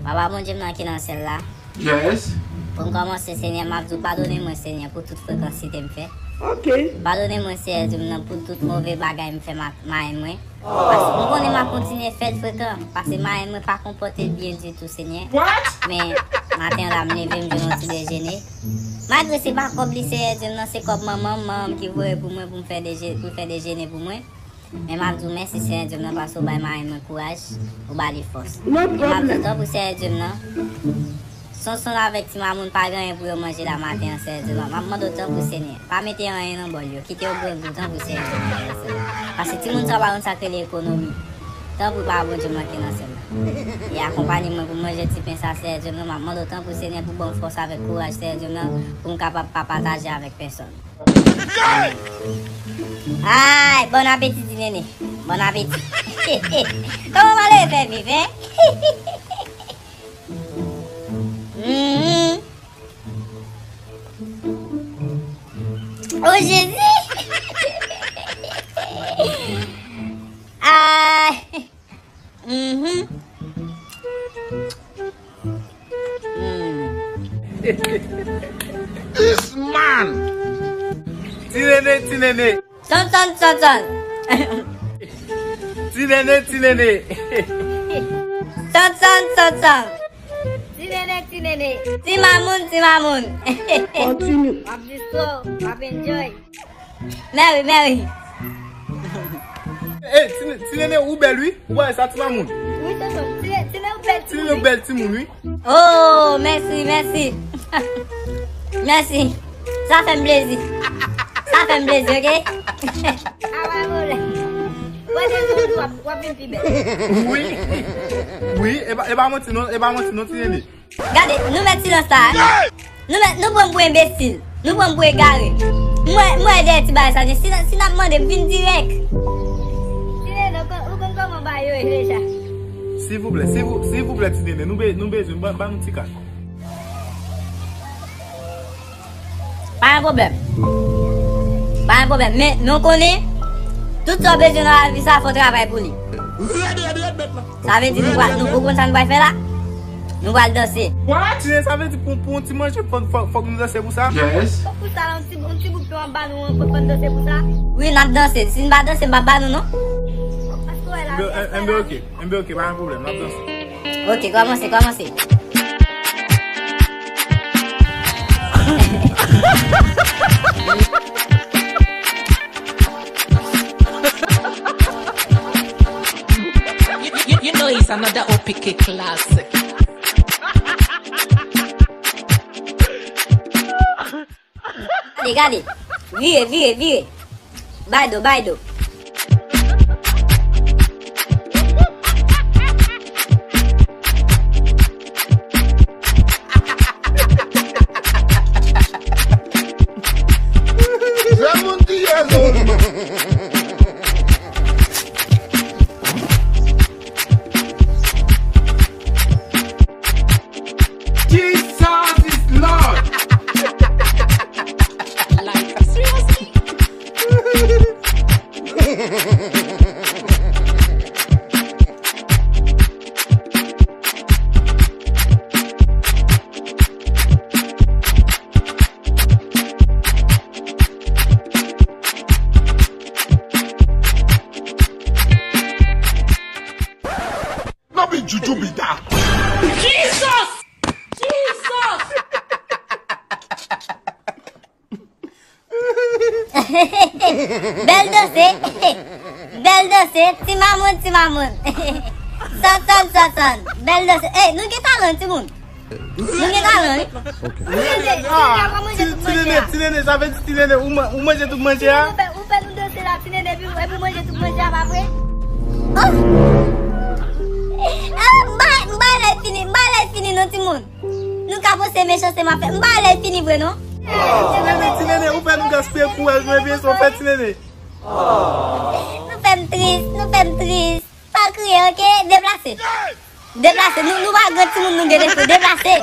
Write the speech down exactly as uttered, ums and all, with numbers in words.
Papa Bondye m nan ki nan syèl la. Yes. Pou m kòmanse, Senyè, m ap di w padone mwen, Senyè, pou tout frekansite m fè. Ok. Padone mwen, Senyè Dye m nan, pou tout move bagay m fè ma-, marenn mwen. Paske m konnen m ap kontinye fè l frekan. Paske marenn mwen pa konpòte l byen ditou, Senyè. What? Men, maten an la, m leve, m jwenn yon ti dejene. Malgre se pa kòb li, Senyè Dye m nan, se kòb manman m, manman m ki voye pou mwen, pou m fè deje-, pou l fè dejene pou mwen. Men m ap di w mèsi, Senyè Dye m nan, paske w bay marenn mwen kouraj, ou ba li fòs. Men m ap di w tanpri, Senyè Dye m nan. Sonson avèk Ti Mamoun pa gen anyen pou yo manje la maten an, Senyè Dye m nan. M ap mande w tanpri, Senyè. Pa mete anyen nan bòl yo. Kite yo grangou tanpri, Senyè Dye m nan. Paske timoun sa pa konn sa k rele ekonomi. Tanpri, Papa Bondye m nan ki nan syèl la. E akonpanye mwen pou m manje ti pen sa, Senyè Dye m nan. M ap mande w tanpri, Senyè, pou ban m fòs avèk kouraj, Senyè Dye m nan, pou m kapab pa pataje avèk pèsòn. Ay, bon apeti, Ti Nene. Bon apeti. Kòman malere fè viv, en? Mhm. Oh, Jezi! Ay! Mhm. Mm. This man! Ti Nene, Ti Nene. Tonton, tonton. Ti Nene, Ti Nene. Tonton, tonton. Ti Nene, Ti Nene. Ti Mamoun, Ti Mamoun. Continue. W ap disko, w ap enjoy. Mèwi, mèwi. Ey, Ti, Ti Nene, ou bèl, wi. Ou wè sa, Ti Mamoun? Wi, tonton. Ti, Ti Nene, ou bèl timoun, wi. Ti Nene, ou bèl timoun, wi. Oh, mèsi, mèsi. Mèsi. Sa fè m plezi. Sa fè m plezi, oke? A, pa pwoblèm. Wè, de jou w ap, w ap vin pi bèl. Wi. Wi, e pa, e pa manti, non, e pa manti, non, Ti Nene. Gade, nou mèt silans la, hein? Nou mèt, nou pran m pou enbesil. Nou pran m pou egare. M wè, m wè dèyè ti bagay sa, si, si n ap mande, m vin dirèk. Ti Nene, ou konn, ou konn kòman bagay yo ye deja. Silvouplè, silvou-, silvouplè, Ti Nene, nou be-, nou bezwen, ban, ban nou ti kal. Pa gen pwoblèm. Pa gen pwoblèm. Men, men w konnen, tout sa w bezwen nan lavi sa, fò w travay pou li. Rèd, rèd, rèd, bèt la. Sa vle di nou pral, nou, ou konn sa nou pral fè la? Nou pral danse. What? Sa vle di pou, pou yon ti manje, fò, fò, fòk nou danse pou sa? Yes. Pou sa, yon ti, yon ti bout pen w ap ba nou an, fò, fò n danse pou sa? Wi, n ap danse. Si n pa danse, m p ap ba nou, non. Paske w wè la, enben, enben, ok. Enben, ok, pa gen pwoblèm, n ap danse. Ok, kòmanse, kòmanse. You, you, you know it's another O P K classic. Gade, gade. Vire, vire, vire. Bay do, bay do. Jesus is Lord! Like, seriously? No be juju be that. Jesus! Jesus! Bèl danse. Bèl danse. Ti mamoun, ti mamoun. Sansann, sansann. Bèl danse. Ey, nou gen talan, timoun. Nou gen talan, wi. Ok. Ti, Ti Nene, Ti Nene, sa vle di Ti Nene, ou man-, ou manje tout manje a? Ou fè, ou fè nou danse la, Ti Nene, epi, epi ou manje tout manje a, pa vre? Oh! Ah, m pa, m pa lè fini, m pa lè fini, non, timoun. Nou ka panse mechanste m ap fè. M pa lè fini vre, non. Ti Nene, Ti Nene, ou fè nou gaspiye kouraj nou, ebyen, sa w fè, Ti Nene. Nou fè m tris, nou fè m tris. Pa kriye, oke? Deplase. Deplase. Nou, nou pa gran timoun, nou gen defo. Deplase.